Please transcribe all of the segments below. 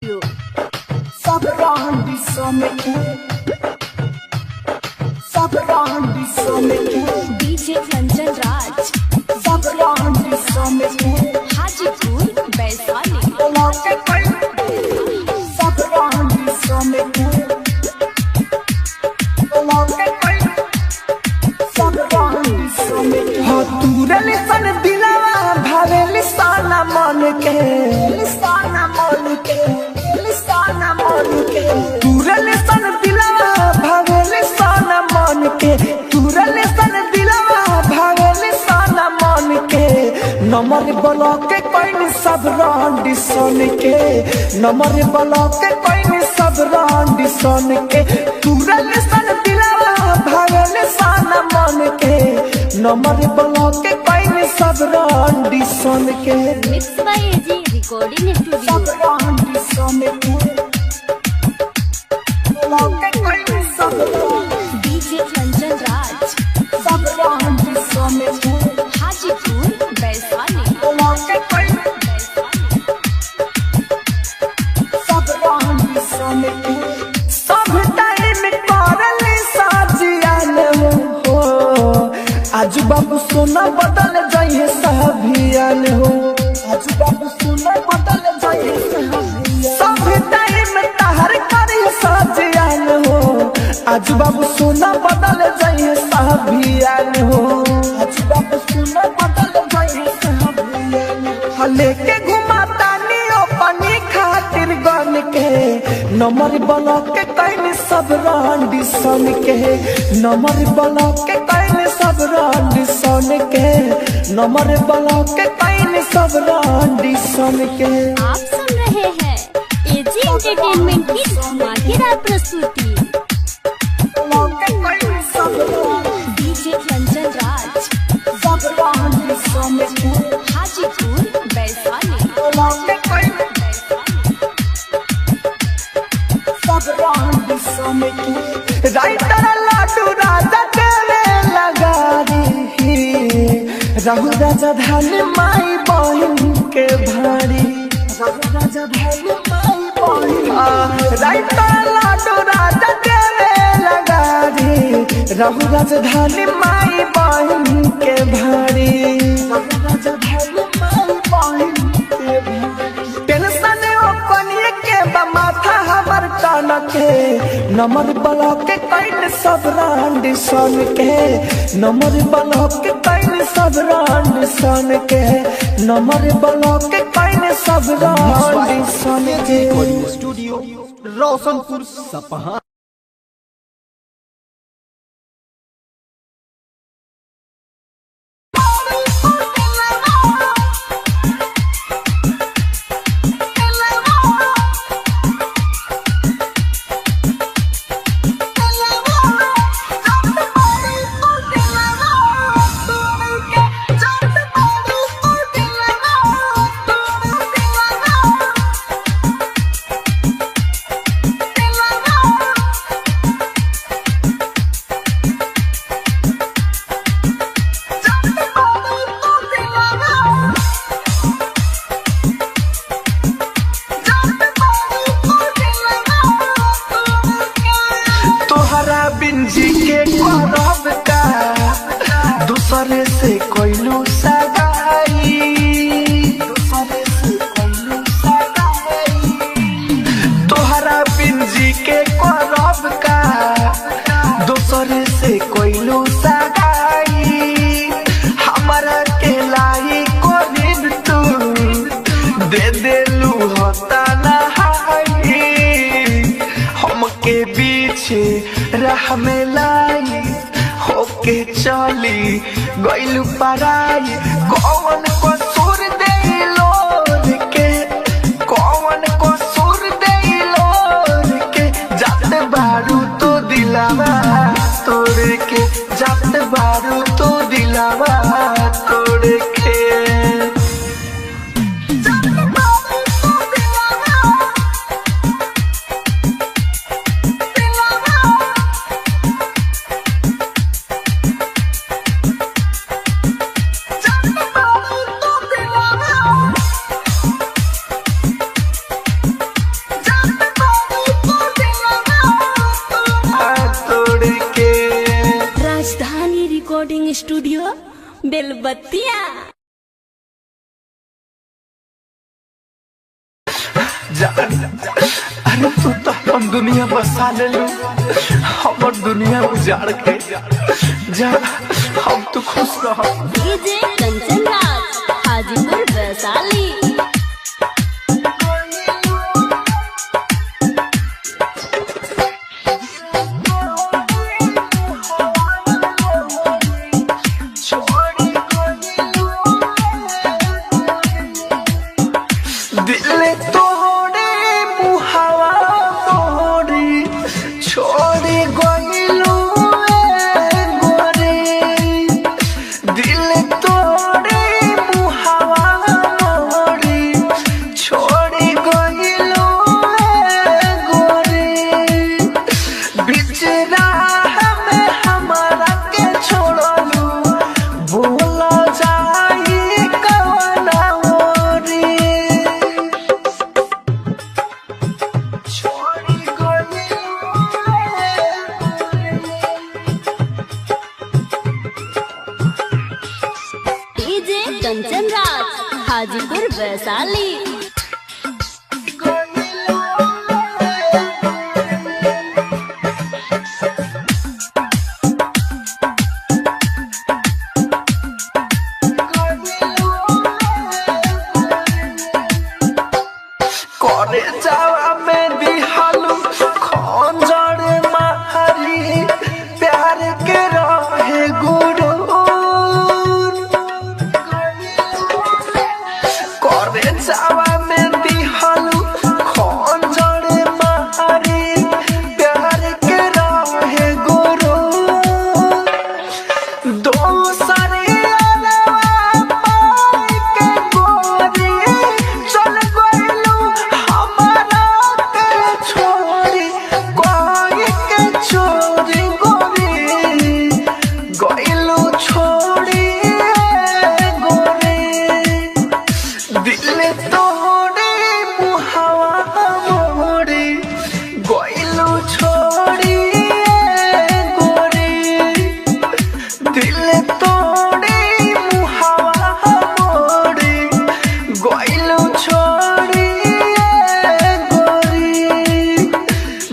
Studio. सब रांडी समेत, सब रांडी समेत। डीजे कंचन राज, सब रांडी समेत। हाजीपुर वैशाली। सब रांडी समेत, सब रांडी समेत। हो तूरल सन दिलवा भावेल साना मन के, साना मन के, साना मन के। तूरल सन दिलवा भावेल साना मन के, तूरल सन दिलवा भावेल साना मन के। नमर ब्लॉक के कोइन सब रांडी सन के, नमर ब्लॉक के कोइन सब रांडी सन के। तूरल सन दिलवा भावेल साना मन के, नमर ब्लॉक के कोइन सब रांडी सन के। Mix by AG recording studio. सब रांडी समेत, ब्लॉक के कोइन सब, डीजे कंचन राज, सब रांडी समेत। हाजीपुर वैशाली। ब्लॉक के कोइन सब रांडी समेत। सब टाइम करल साजियान हो, आजू बाबू सोना बदल जाइए सभियान हो, आजू बाबू सोना बदल जाइए सभियान। सब टाइम तहर करे साजियान हो, आजू बाबू सोना बदल जाइए सभियान हो, आजू बाबू सोना बदल जाइए सभियान। लेके घुमाता नियो पानी खातिर गन के, नमर ब्लॉक के can सब रांडी सन के, नमर ब्लॉक के can सब रांडी सन के, नमर ब्लॉक के can सब रांडी सन के। आप सुन रहे हैं एजी एंटरटेनमेंट की धमाकेदार प्रस्तुति। ब्लॉक के can सब, डीजे कंचन राज, सब रांडी समेत। हाजीपुर वैशाली। ब्लॉक के can सब रांडी समेत। राइटर लाडू राजा देवे लगारी, राहुल राजा धान माई बहन के भारी, राहुल राजा धान माई बहन। राइटर लाडू राजा देवे लगारी, राहुल राजा धान माई बहन के भारी, राहुल राजा धान माई बहन के भारी। टेंशन ओ कनिए के बा माथा हमर टन के, नमर ब्लॉक के can सब रांडी सन के, नमर ब्लॉक के can सब रांडी सन के, नमर ब्लॉक के can सब रांडी सन के। रिकॉर्डिंग स्टूडियो रोशनपुर सपहा। तोहरा बिंजी के करब का, दूसरे से कोइलू सगाई, दूसरे से कोइलू सगाई। तोहरा बिंजी के करब का, दूसरे से कोइलू सगाई। हमरा के लाई कोरिन तू दे देलू होता नहाई, हमके पीछे राह में लाई होके चली गइलू पराई। कौन कसूर देलो के, कौन कसूर देलो के, जात बारू तो दिलावा तोड़ के, जात बारू तो दिलावा तोड़ के। Jump बेलबत्तिया। जान, अरे तू तो अपन दुनिया बसा ले लू, हमर दुनिया उजाड़ के जा। हम तो खुश रह। डीजे कंचन राज, हाजीपुर वैशाली। दिल तोड़े मुहावा मोरी छोड़ी गइलू गोरे। दिल तोड़े मुहावा मोरी छोड़ी गइलू गोरे। बीच राह में हमारा के छोड़लू, बोला जाई कवना ओरी। छोड़ी गइलू। डीजे कंचन राज, हाजीपुर वैशाली। करे जावा में दिहालू खंजर मारी, प्यार के रहे गुरूर। करे जावा में दिहालू खंजर मारी, प्यार के रहे गुरूर। दोसरे अरवा पाई के गोरी चल गइलू हमारा के छोड़ी, कोई के छोड़ी गोरी गइलू छोड़ी गोरी। दिल तोड़े मुहावा मोरी गइलू छोड़ी गोरी। दिल तोड़े मुहावा मोरी गइलू छोड़ी गोरी।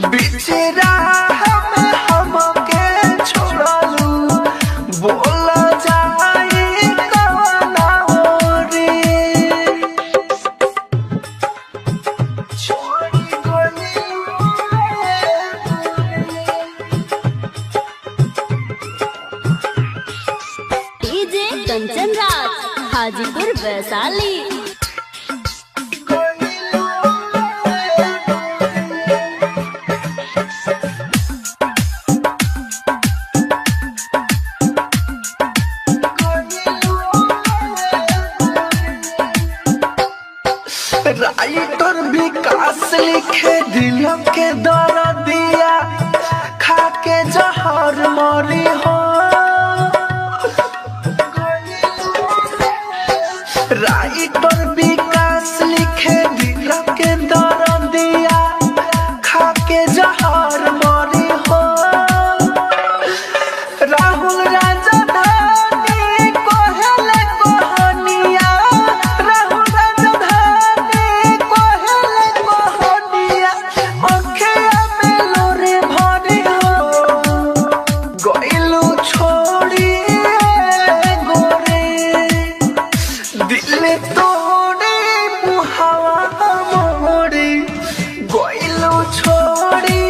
बीच राह में हमके छोड़लू, बोला जाई कवना ओरी। छोड़ी गइलू। डीजे कंचन राज, हाजीपुर वैशाली। राइटर विकास लिखे दिल के दर्दिया, खा के जहर मरी हो। राइटर विकास लिखे दिल के दर्दिया, खा के जहर मरी हो। राहुल राजधानी कोहले कोहनिया, राहुल राजधानी कोहले कोहनिया, अखिया में लोरे भरी हो गइलू छोड़ी गोरे। दिल तोड़े मुहावा मोरी गइलू छोड़ी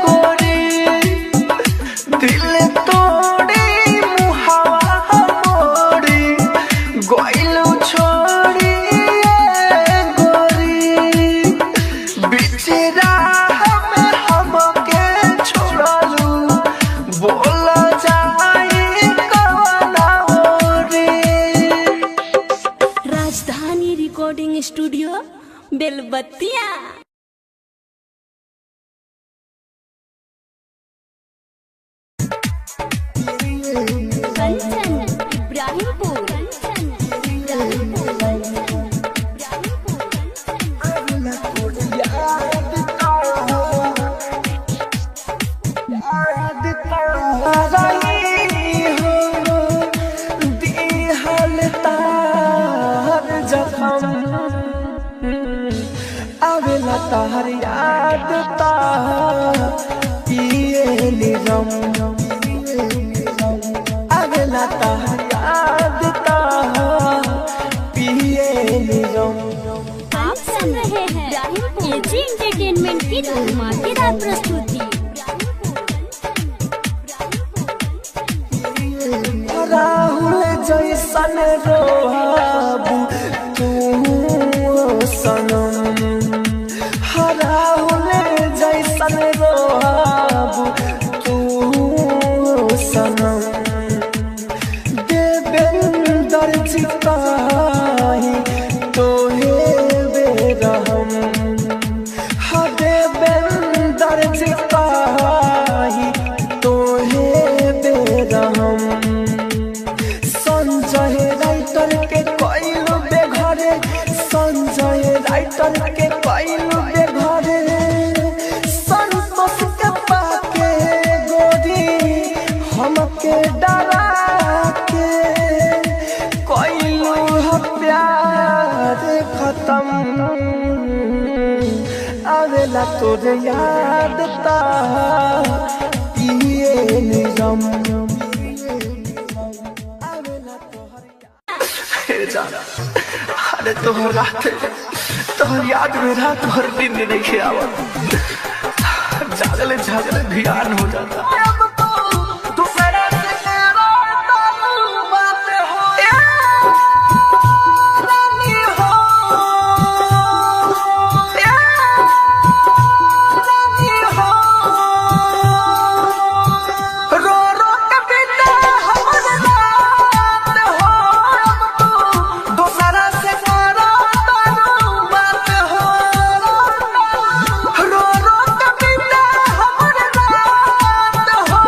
गोरी। दिल तोड़े मुहावा मोरी गइलू छोड़ी गोरी। बीच राह में हमके छोड़लू, बोला जाई कवना ओरी। राजधानी रिकॉर्डिंग स्टूडियो बेलबत्तिया। कंचन इब्राहिमपुर, कंचन इब्राहिमपुर, इब्राहिमपुर, कंचन। याद आवेला तहर याद ता पिए निरम, आवेला तहर याद ता पिए निरम। आप सुन रहे हैं एजी एंटरटेनमेंट की धमाकेदार प्रस्तुति। राहुल जैसन रोहाबू तू सनम, राहुल जैसन रोहाबू तू सनम। देवेंद्र जी काहे तोहे बेरहम, हा देवेंद्र जी काहे तोहे बेरहम। संजय राइटर के कइलू बेघरे, संजय राइटर के कइलू बेघरे। संतोष के पाके गोरी हमके डरा के कइलू ह प्यार खत्म। आवेला तोर याद ता पिए निरम, अरे तोहर रात तोहर याद में रात भर दिन नहीं आवत, जागले जागले ध्यान हो जाता। रो रो के बीते हमर रात हो।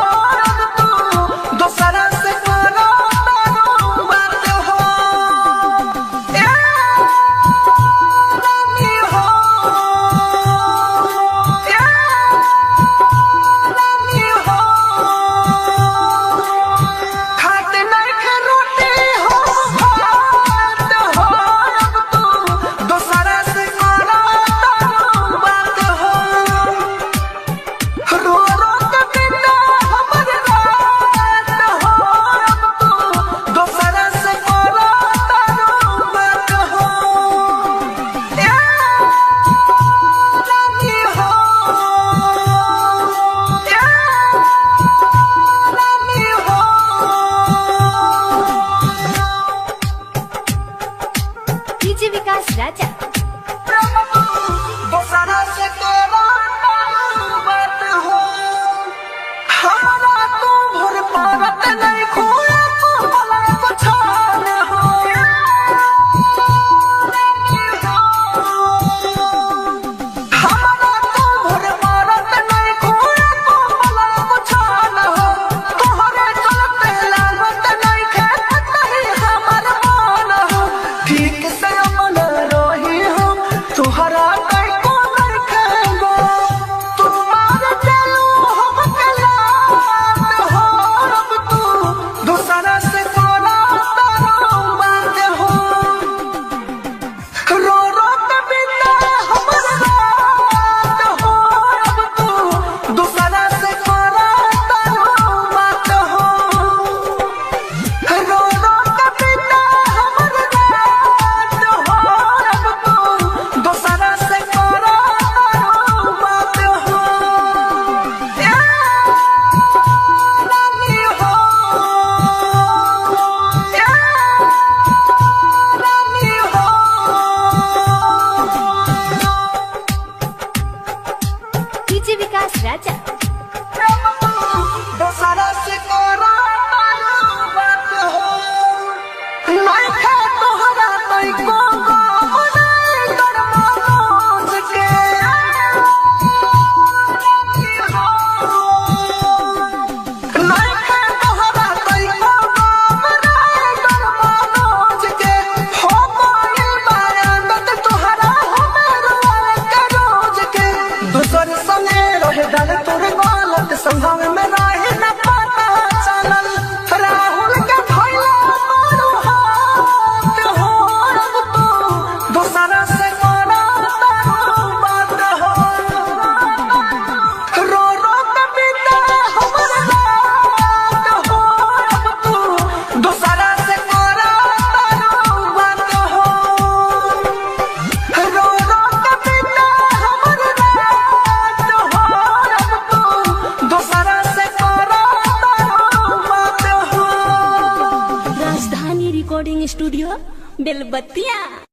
Belbattiya.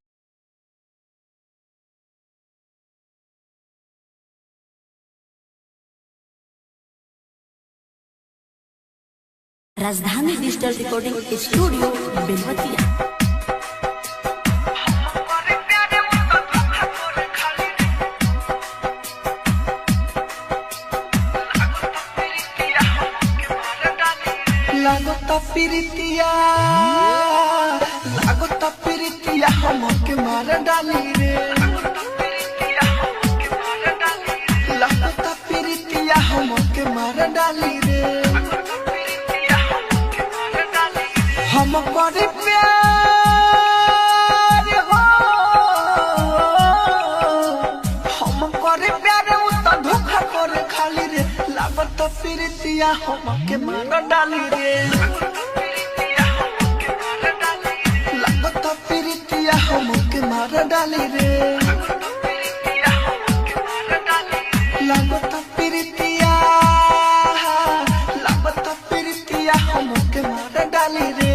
Rajdhani digital recording studio Belbattiya. लागता प्रीतिया, लागता प्रीतिया हमके मार डाली रे। लागता प्रीतिया हमके मार डाली रे। हम पर प्यार हो, हम कर प्यार उ त धोखा कर खाली रे। लागत प्रीतिया हमके मार डाली रे। लागत प्रीतिया हमके मार डाली रे। लागत प्रीतिया, लागत प्रीतिया हमके मार डाली रे।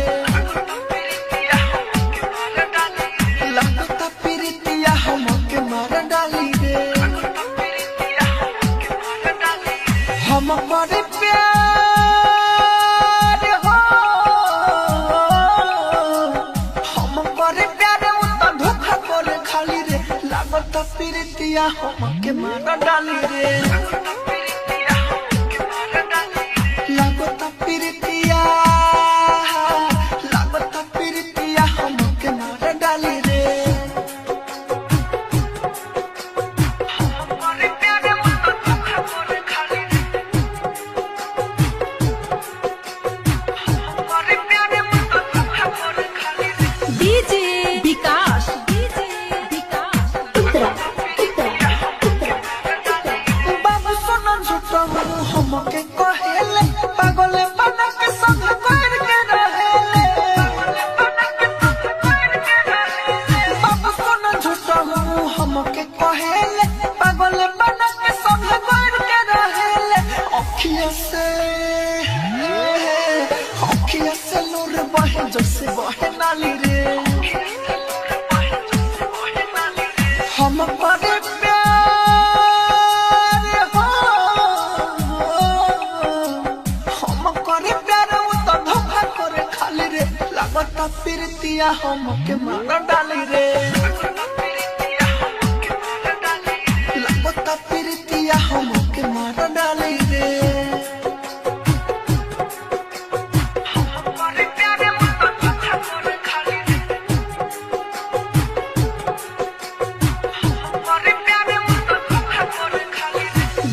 लागत प्रीतिया हमके मार डाली रे। हम पर प्यार हो, हम पर प्यार उ त धोखा कर खाली रे। लागत प्रीतिया हमके मार डाली रे। लागत प्रीतिया, लागत प्रीतिया हमके मार डाली रे। डीजे विकास, डीजे विकास, उत्तरा उत्तरा उत्तरा। बाबू सोना झूठा हमके कहेले, पागल बना के संग कर के रहेले। बाबू सोना झूठा हमके कहेले, पागल बना के संग कर के रहेले। अखिया से, अखिया से लोर बहे जैसे बहे नाली रे। हम पर प्यार हो, हम करे प्यार उ त धोखा करे खाली रे। लागत प्रीतिया हमके मार डाली रे। लागत प्रीतिया हमके मार डाली रे।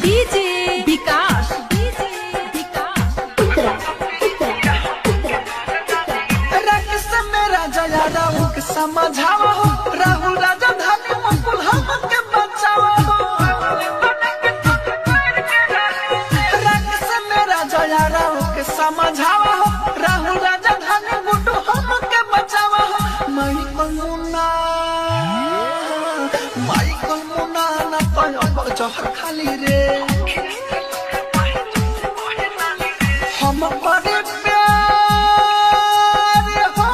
डीजे विकास, डीजे विकास, उत्तरा उत्तरा उत्तरा। राकेश मेरा जया राहु के समझावा हो, राहुल राजा धानी मुकुल हमके बचावा हो। राकेश मेरा जया राहु के समझावा हो, राहुल राजा धानी गुड्डू हमके बचावा हो। माइकल मुन्ना, माइकल मुन्ना ना तो जहर खाली रे। हम पर प्यार हो,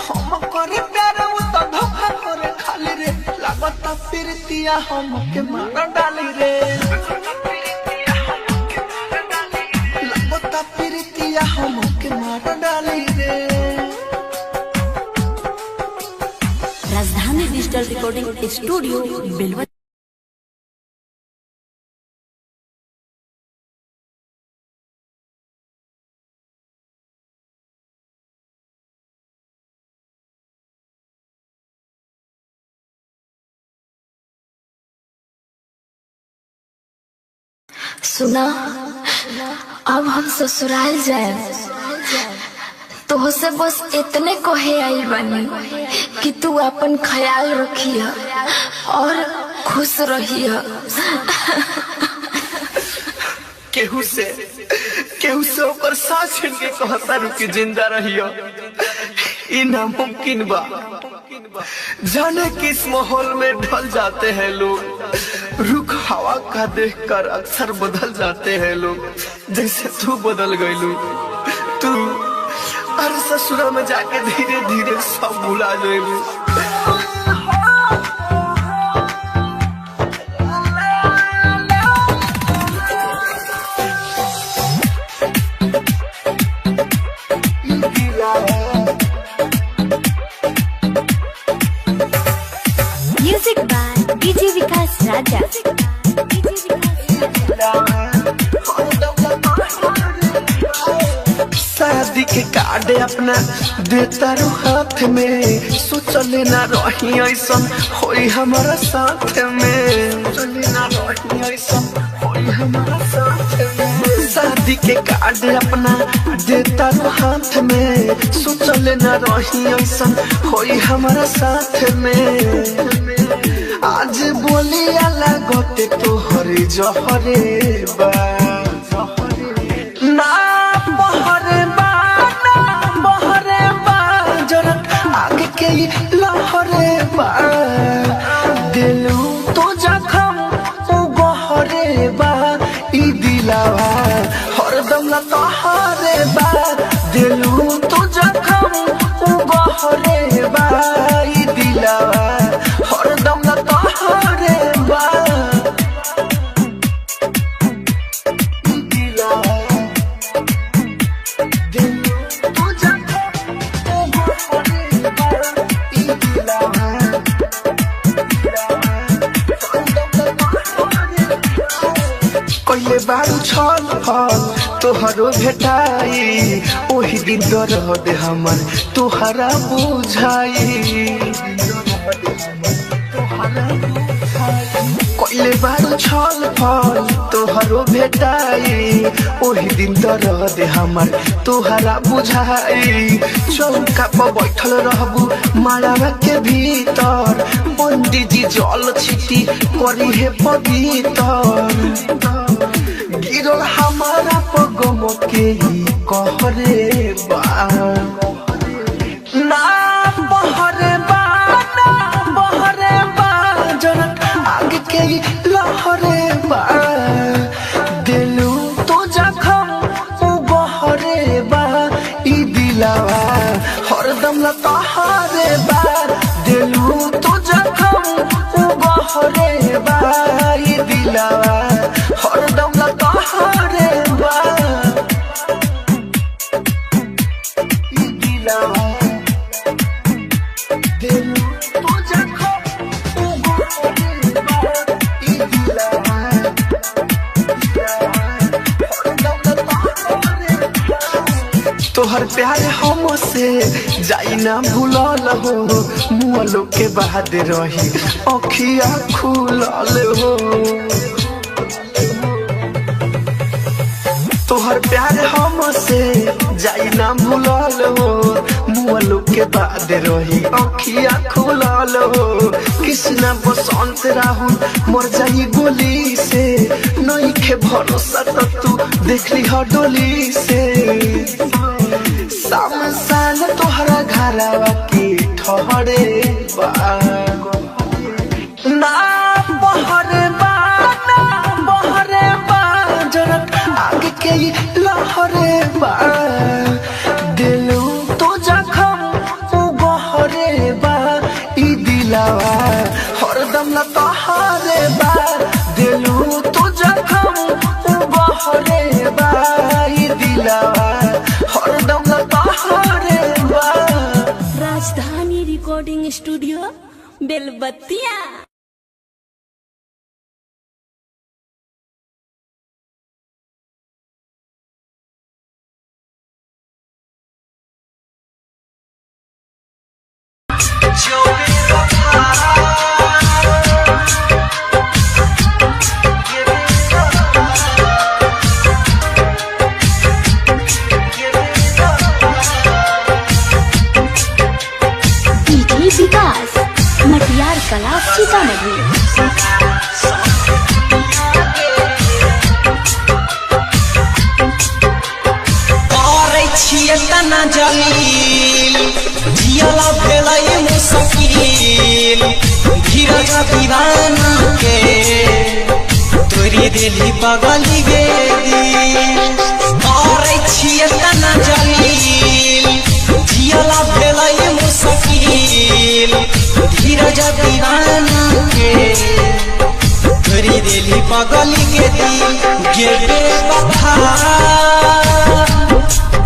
हम करे प्यार उ त धोखा करे खाली रे। लागत प्रीतिया हमके मार डाली रे। लागत प्रीतिया हमके मार डाली रे। Rajdhani digital recording studio Belwa. सुना, अब हम ससुराल जाए तोहसे बस इतने कहे आइल बानी कि तू अपन ख्याल रखिह और खुश रहिह। केहू से, केहू से ओकर साथ छीन के कहता रुकी जिंदा रहियो, ई नामुमकिन बा। जाने किस माहौल में ढल जाते हैं लोग, रुख हवा का देखकर अक्सर बदल जाते हैं लोग, जैसे तू बदल गईलू। तू अरे ससुरा में जाके धीरे धीरे सब भुला जाएगी। Music by DJ Vikas Raja. शादी के कार्ड अपना देता रू हाथ में, सोचले ना रही ऐसन होई हमारा साथ में, सोचले ना रही ऐसन होई हमारा साथ में। शादी के कार्ड अपना देता रू हाथ में, सोचले ना रही ऐसन होई हमारा साथ में। आज बोलिया लागते तोहरे जहरे बा, ना बहरे बा, ना बहरे बा, जरत आग के लहरे बा। दिलू तो जखम उ गहरे बा, ई दिलावा हरदम लतहरे बा। दिलू तो जखम उ गहरे बा, ई दिलावा हरदम लतहरे बा। ई दिलावा कहिले बारू छल फल तोहरो भेटाई, ओही दिन दर्द हमर तोहरा बुझाई। कहिले बारू छल फल तोहरो भेटाई, ओही दिन दर्द हमर तोहरा बुझाई। चौका पर बैठल रहबू मालावा के भीतर, पंडित जी जल छिटी करी हे पवित्र। गिरल हमारा पगम के कहरे बा, ना बहरे बा, ना बहरे बा, जरत आग के लहरे बा। दिलू तो जखम उ गहरे बा, ई दिलावा हरदम लतहरे बा। दिलू तो जखम उ गहरे बा, ई दिलावा हरदम लतहरे बा। ई दिलावा दिलू तो जखम उ गहरे बा, ई दिलावा तोहर प्यार हमसे जाई ना भूलल हो, मुअलो के बाद रही अखिया खुलल हो। तोहर प्यार हमसे जाई ना भूलल हो, मुअलो के बाद रही अखिया खुलल हो। कृष्णा बसंत राहुल मर जाई गोली से, नइखे भरोसा त तू देखली ह डोली से। सामसान तोहरा घरवा के ठहरे बा, ना बहरे बा, ना बहरे बा, जरत आग के लहरे बा। दिलू तो जखम उ गहरे बा, ई दिलावा हरदम लतहरे बा। दिलू तो जखम उ गहरे बा, ई दिलावा हरदम लतहरे बा। Rajdhani recording studio Belbattiya. DJ Vikas Matiyar Kala Sitamarhi. करै छियै तना जलील, जियला भेलै मुश्किल। धीरज दीवाना के तोरी देली बगली गे दिल। करै छियै तना जलील, जियला भेलै मुश्किल धीरज दीवाना के तोरी देली पगली के दिल गे बेवफा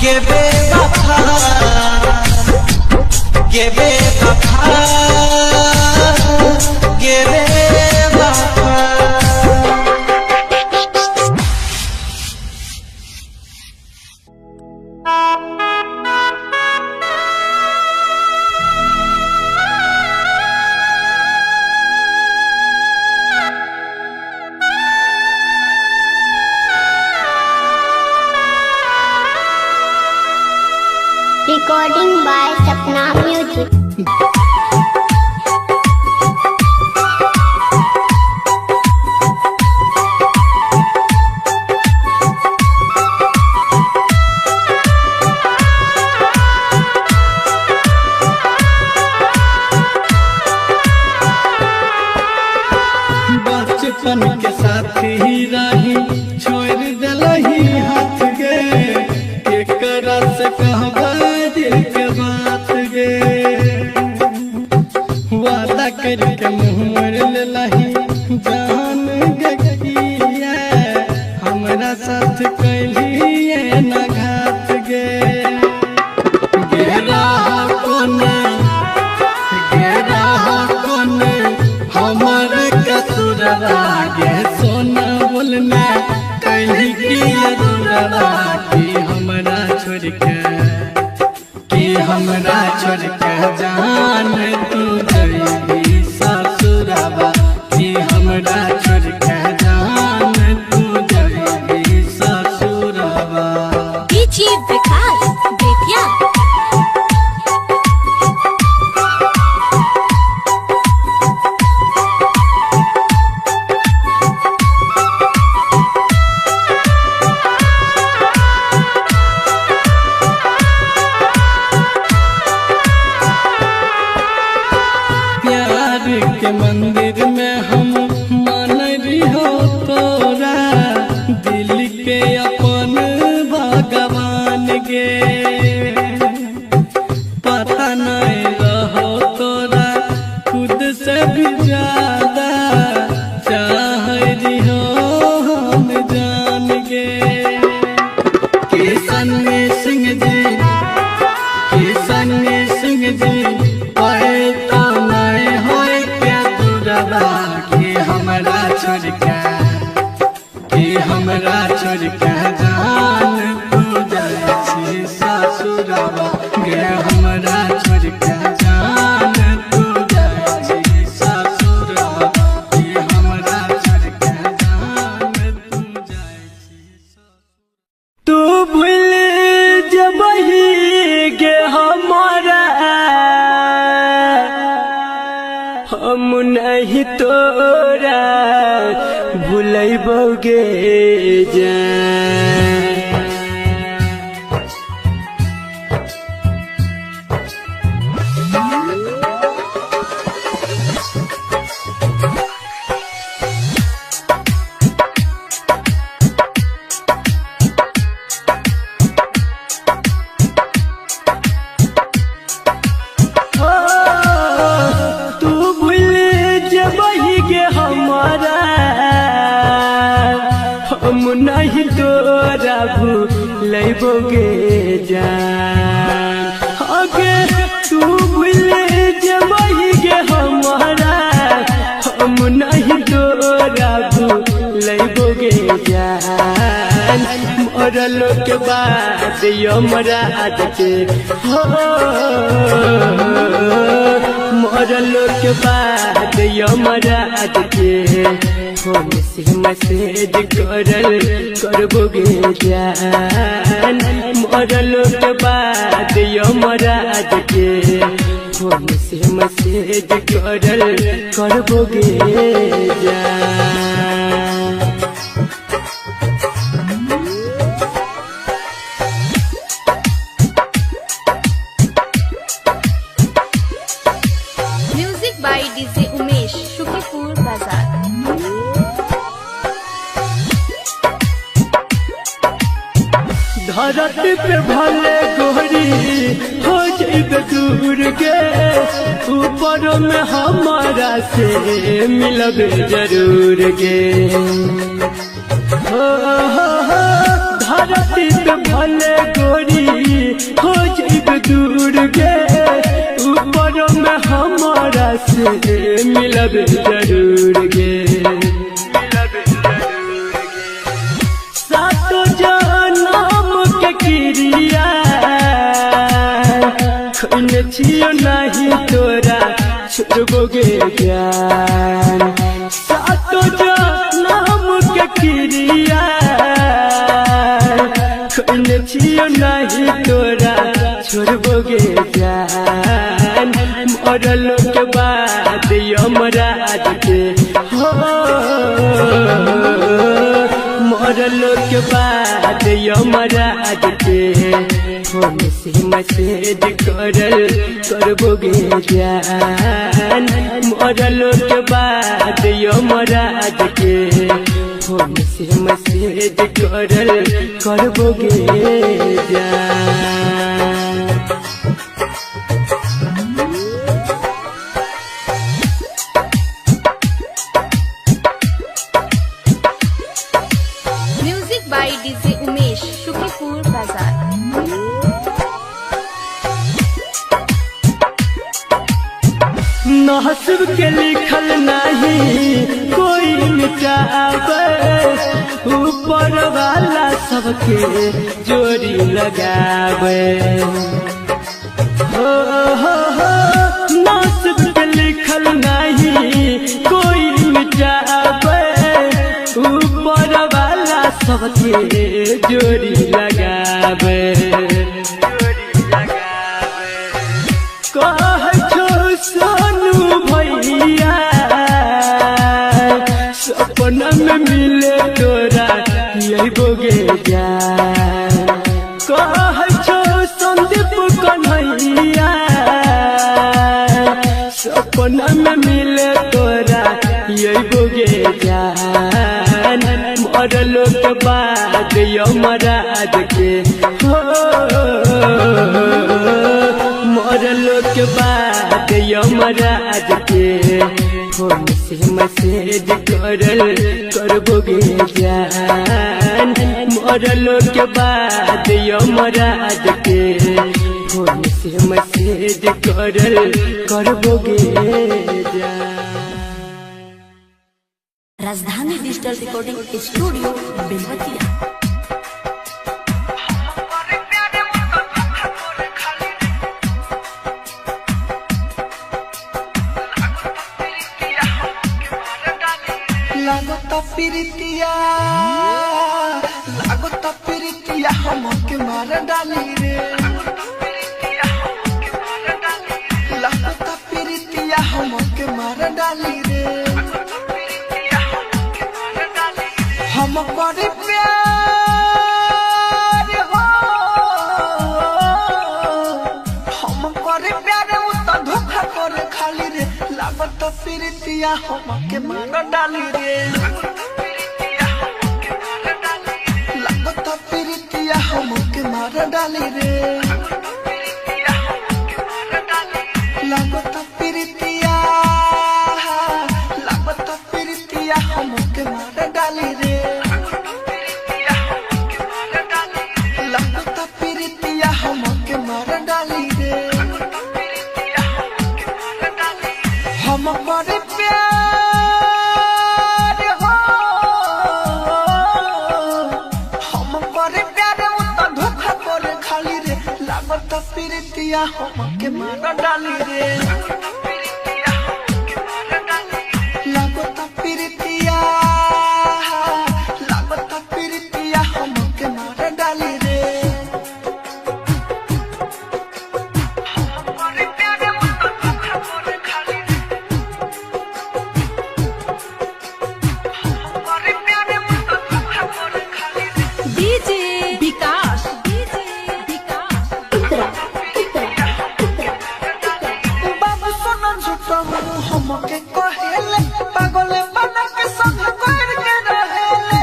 गे बेवफा गे बेवफा गे बेवफा। Recording by Sapna Music. बचपन के साथी ही रही छोड़ दिलही हाथ गे, एकरा से कहबा दिल के बात गे। वादा करके मुँह मोड़ लेलही जान गे किया, हमरा साथ कैलिए न घात गे। गेरा कोने गेरा कोने हमर कसुरवा गे, सोना बोलना कैली की अधूरवा कि हमरा छोड़ के, कि हमरा छोड़ के जान तू गई ससुरवा, कि हमरा छोड़ के जान तू गई ससुरवा। DJ Vikas Bettiah. प्यार के मंदिर में हम मान हो तोरा, दिल के अपन भगवान गे। पता नहीं रहो तोरा खुद से भी ज्यादा चाह हो हम जान गे। किशन सिंह जी किशन सिंह जी पढ़े तो नहीं होए के दूरवा, कि हमरा छोड़ के, कि हमरा छोड़ के जान तू जाइ छी ससुरवा गे, हमरा छोड़ के जान तू जाइ छी ससुरवा, कि हमरा छोड़ के जान तू जाइ छी। तू भूल जबही गे हमारा, हम नहीं तोरा भूलबोगे जान। तू भूल जबही गे हमारा, हम नहीं तोरा भूलबोगे जान। अगे तू भूल जबही गे हमारा, हम नहीं तोरा भूलबोगे जान। मरल के बाद यमराज के हो, मरल के बाद यमराज के फोन से मैसेज करल करबोगे जान। मरल के बाद यमराज के फोन से मैसेज करल करबोगे जान। Music by DJ Umesh, Shukipur Bazar. धरती पे भले गोरी हो जइबे दूर गे, ऊपर में हमारा से मिलबे जरूर गे। हो हो हो धरती पे भले गोरी हो जइबे दूर गे, ऊपर में हमारा से मिलबे जरूर गे। सातो जनम के क्रिया खोने छियो नहीं तोरा छोड़बो गे जान। सातो जनम के क्रिया खोने छियो नहीं तोरा छोड़बो गे जान। मरल के बाद यमराज के हो, मरल के बाद यमराज के फोन से मैसेज करल करबो गे जान। मरल के बाद यमराज के फोन से मैसेज करल करबो गे जान। Music by DJ Umesh, Shukipur Bazar. नहसब के लिखल नहीं कोई मिटावे, ऊपर वाला सबके जोड़ी लगावे। हो हो हो नहसब के लिखल नहीं कोई मिटावे, ऊपर वाला सबके जोड़ी लगावे। कह छो सोनू भैया सपना में मिले तोरा यही गे जान। कह छो संदीप कन्हैया सपना में मिले तोरा यही गे जान। मरल के बाद यमराज के हो, मरल के बाद यमराज के फोन से मैसेज करल करबो गे जान। मरल के बाद यमराज के फोन से मैसेज करल करबो गे जान। Rajdhani digital recording studio Belwatiya. लागता प्रीतिया, लागता प्रीतिया हमके मार डाली रे। लागता प्रीतिया हमके मार डाली रे। हम करे प्यार हो, हम करे प्यार उ त धोखा करे खाली रे। लागता प्रीतिया हमके मार डाली रे। लागता प्रीतिया हमके मार डाली रे। लागता प्रीतिया, लागता प्रीतिया हमके मार डाली रे। लागता प्रीतिया हमके मार डाली रे। हम करे प्यार हो, हम करे प्यार उ त धोखा करे खाली रे। लागता प्रीतिया हमके मार डाली रे। लागता प्रीतिया, लागता प्रीतिया हमके मार डाली रे। हम करे प्यार उ त धोखा करे खाली रे। हम करे प्यार उ त धोखा करे खाली रे। डीजे विकास, डीजे विकास। बाबू सोना झूठा हमके कहेले, पागल बना के संग कर के रहेले।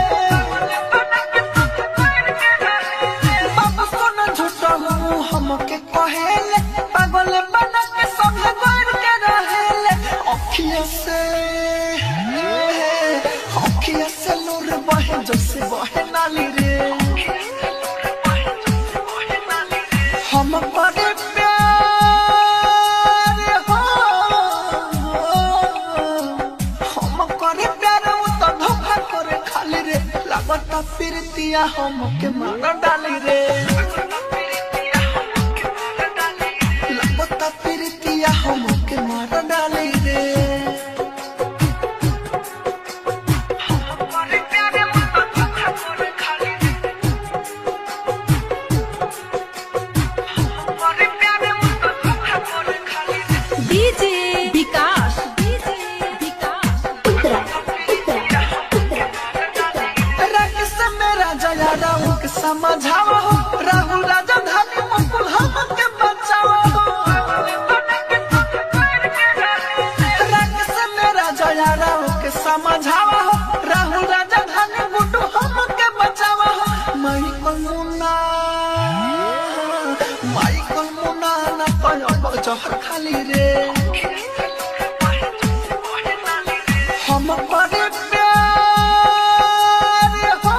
बाबू सोना झूठा हमके कहेले, अखिया से नूर बहे जैसे बहे नाली रे। हम करे प्यार हो, हम करे प्यार उ तो धोखा करे खाली रे। लागता प्रीतिया हमके मार डाली रे। लागता प्रीतिया हमके मार डाली रे। डीजे विकास, डीजे विकास, राकेश मेरा जया राहुल के समझावा हो, राहुल राजा धानी मुकुल हमके बचावा हो। राकेश मेरा जया राहुल के समझावा हो, राहुल राजा धानी गुड्डू हमके बचावा हो। माइकल मुन्ना, माइकल मुन्ना ना कयो जहर खाली रे। हम करे प्यार हो,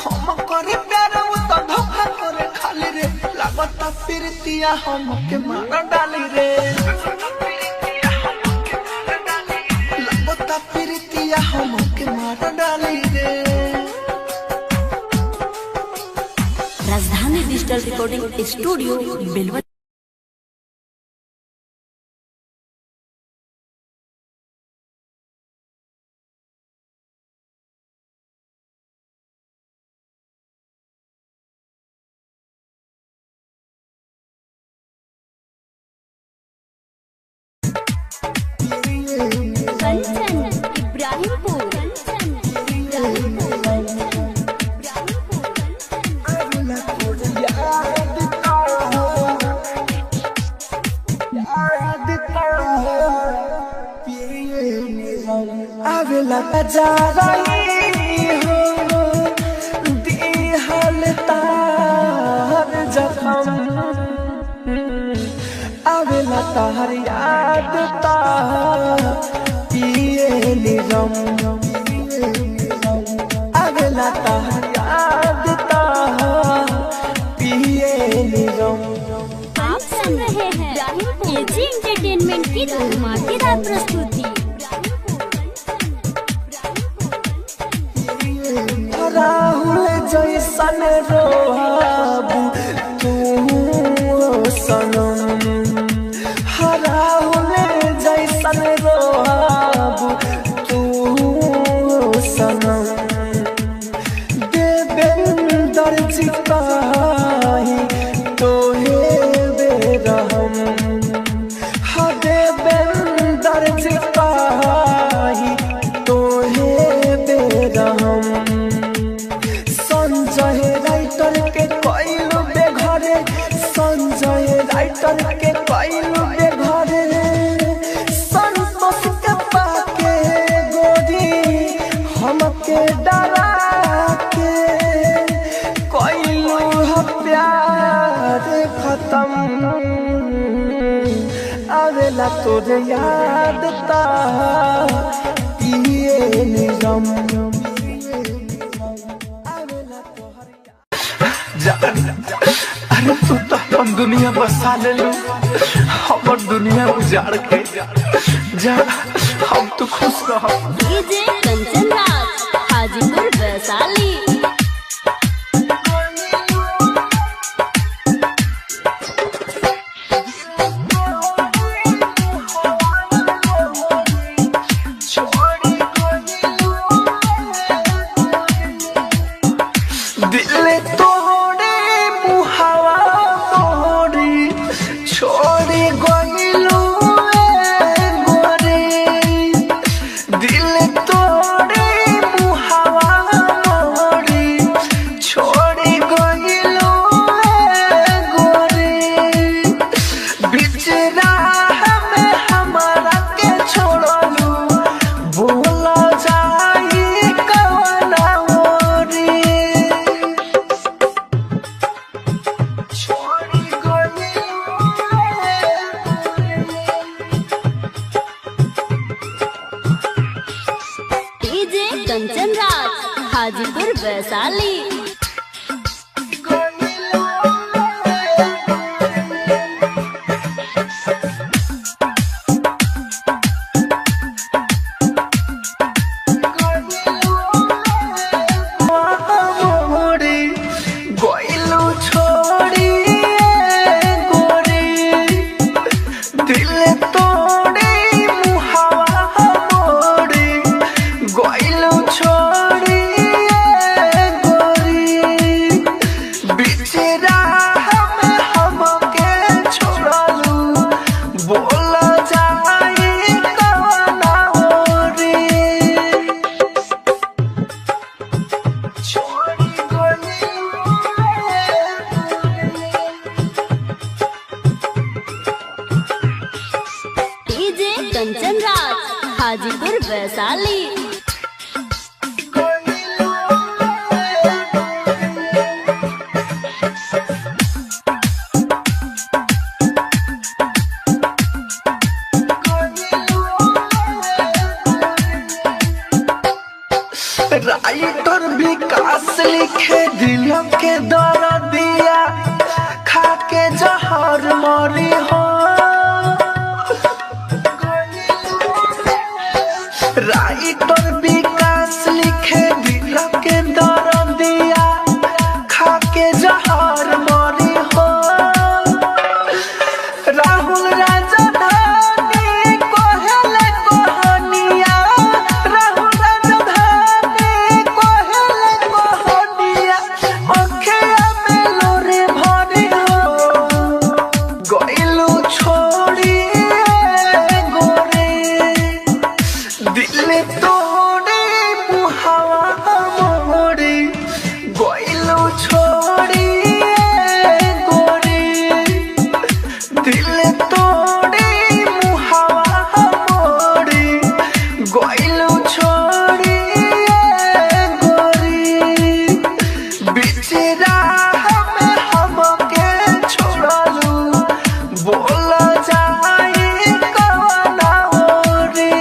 हम करे प्यार उ तो धोखा करे खाली रे। लागता प्रीतिया हमके मार डाली रे। लागता प्रीतिया हमके मार डाली रे। Rajdhani digital recording studio Belwa. Kanchan Ibrahimpur, Kanchan Ibrahimpur, Ibrahimpur, आवेला जा रही हो दिहल तार जखम, आवेला तार याद तार पिए निरम, आवेला तार याद तार पिए निरम। आप सुन रहे हैं एजी एंटरटेनमेंट की धमाकेदार प्रस्तुति। राहुल जैसन रोहाबू तू सनम, राहुल जैसन रोहाबू तू सनम। देवेंद्र जी काहे तोहे बेरहम, हा देवेंद्र जी काहे तोहे बेरहम। संजय राइटर के कइलू बेघरे, संजय राइटर के कइलू बेघरे। संतोष के पाके गोरी हमके डरा के कइलू ह प्यार खत्म। आवेला तोरे याद ता पिए निगम। अरे तू तो अपन दुनिया बसा ले लू, हमर दुनिया उजाड़ के जा, हम तो खुश रह। डीजे कंचन राज, हाजीपुर वैशाली। दिल तोड़े मुहावा मोरी छोड़ी गइलू गोरी, दिल तो हाजीपुर वैशाली। कंचन राज, हाजीपुर वैशाली। राइटर विकास लिखे दिल के दर्दिया खा के जहर मरी हो। राइटर विकास लिखे दिल के दर्दिया खा के जहर मरी हो। राहुल राजधानी कोहले कोहनिया, राहुल राजधानी कोहले कोहनिया, अखिया में लोरे भरी हो। गइलू छोड़ी गोरे दिल तोड़े मुहावा मोड़ी, गइलू छोड़ी गोरे दिल तोड़े मुहावा मोड़ी, गइलू छोड़ी गोरी बिचरा में हमके छोड़लू, बोल जाई कवना रे।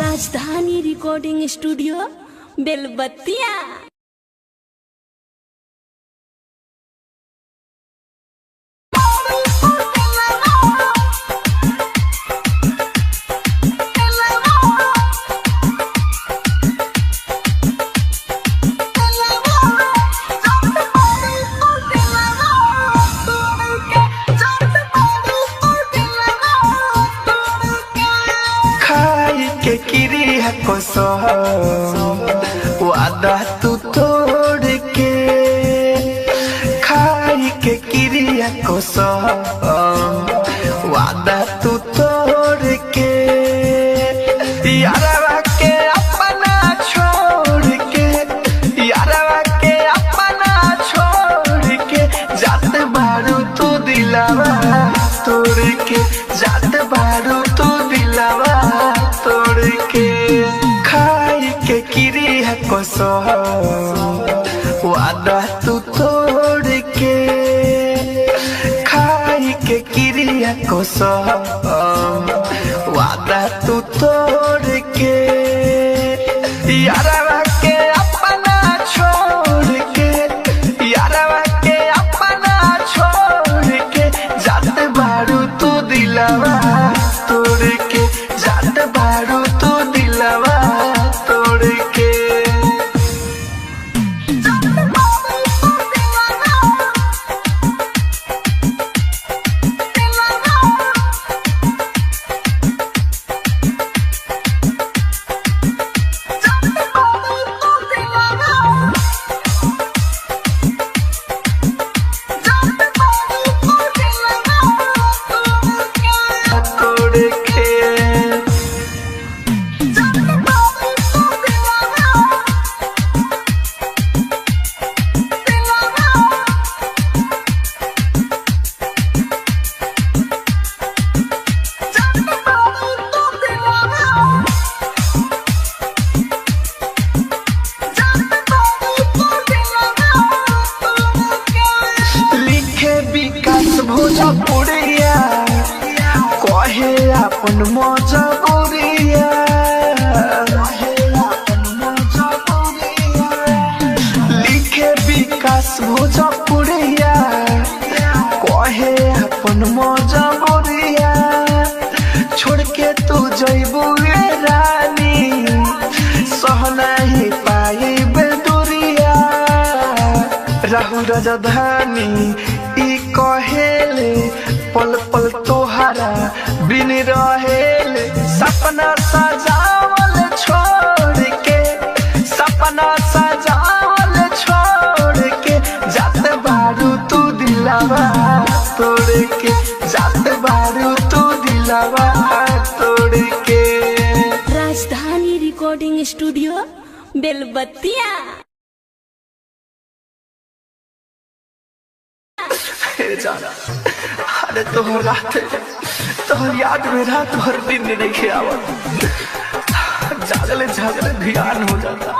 Rajdhani recording studio Belbattiya. खाई के किरिया कसम वादा तू तोड़ के, खाई के किरिया कसम वादा तू तोड़ के, यारवा के अपना छोड़ के, यारवा के अपना छोड़ के जात बारू तू दिलावा तोड़ के, जात बारू तू दिलावा तोड़ के। खाई के किरिया कसम वादा तू तोड़ के, खाई के किरिया कसम वादा तू तोड़ के, यारवा के अपना छोड़ के, यारवा के अपना छोड़ के जात बारू तू दिलावा तोड़ के, जात बारू तू दिलावा तोड़ के। तोड़ के लिखे विकास भोजपुरिया कहे अपन मजबूरिया, भोजपुरिया कहे अपन मजबूरिया छोड़ के तू जइबू रे रानी सह नहीं पाइब दूरिया। राहुल राजधानी ई कहेले पल पल तोहरा बिन रहेले सपना सजावल छोड़ के सपना सजावल छोड़ के जात बारू तू दिलावा तोड़ के जात बारू तू दिलावा तोड़ के। Rajdhani recording studio Belbattiya. जाना अरे तोहर रात तोहर याद में रात भर दिन नहीं आवत, जागले जागले ध्यान हो जाता।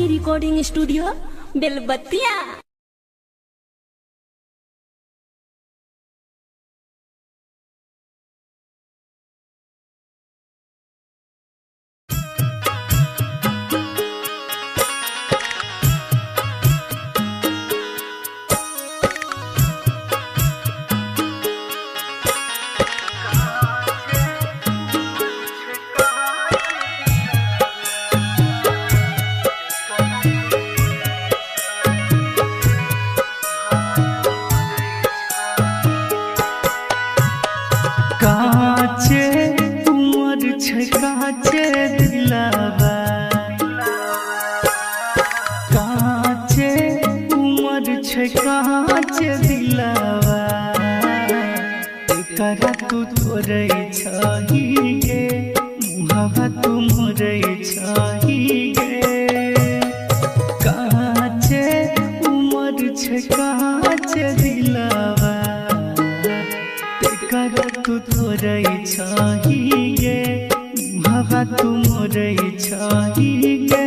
Recording studio Belbattiya. तेकरा तू तोरै छही गे, मुहवा तू मोरै छही गे। काचे उमर छै काचे दिलवा, तेकरा तू तोरै छही गे, मुहवा तू मोरै छही गे।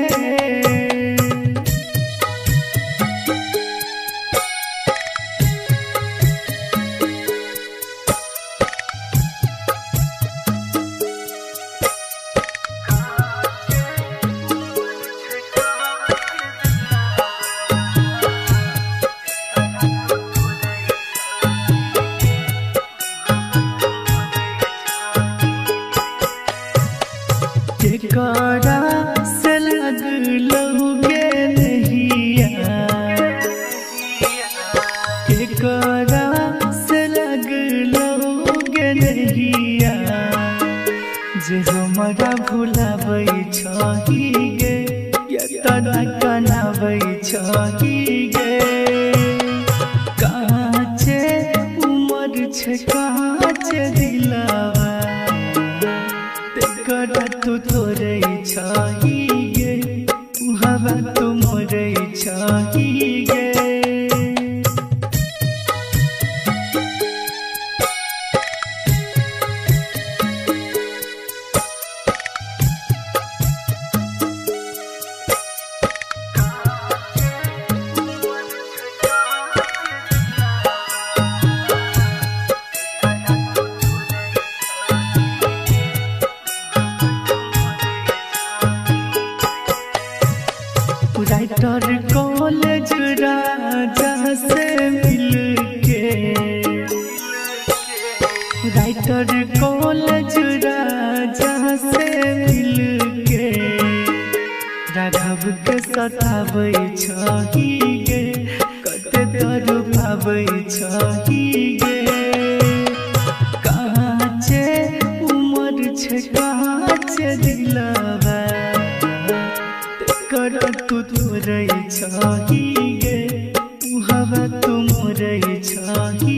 केकरा से लगलौगे नहिया, केकरा से लगलौगे नहिया, जे हमरा भुलाबै छही गे, तना कनाबै छही गे। काचे उमर छै काचे दिलवा, तेकरा तू तोरै छही गे, मुहवा तू मोरै छही गे। राइटर कॉलेज राजा से मिलके, राइटर कॉलेज राजा से मिलके, राघव के सताबै छही गे, कते तड़पाबै छही गे। काचे उमर छै काचे दिलवा, तेकरा तू तोरै छही गे, मुहवा तू मोरै छही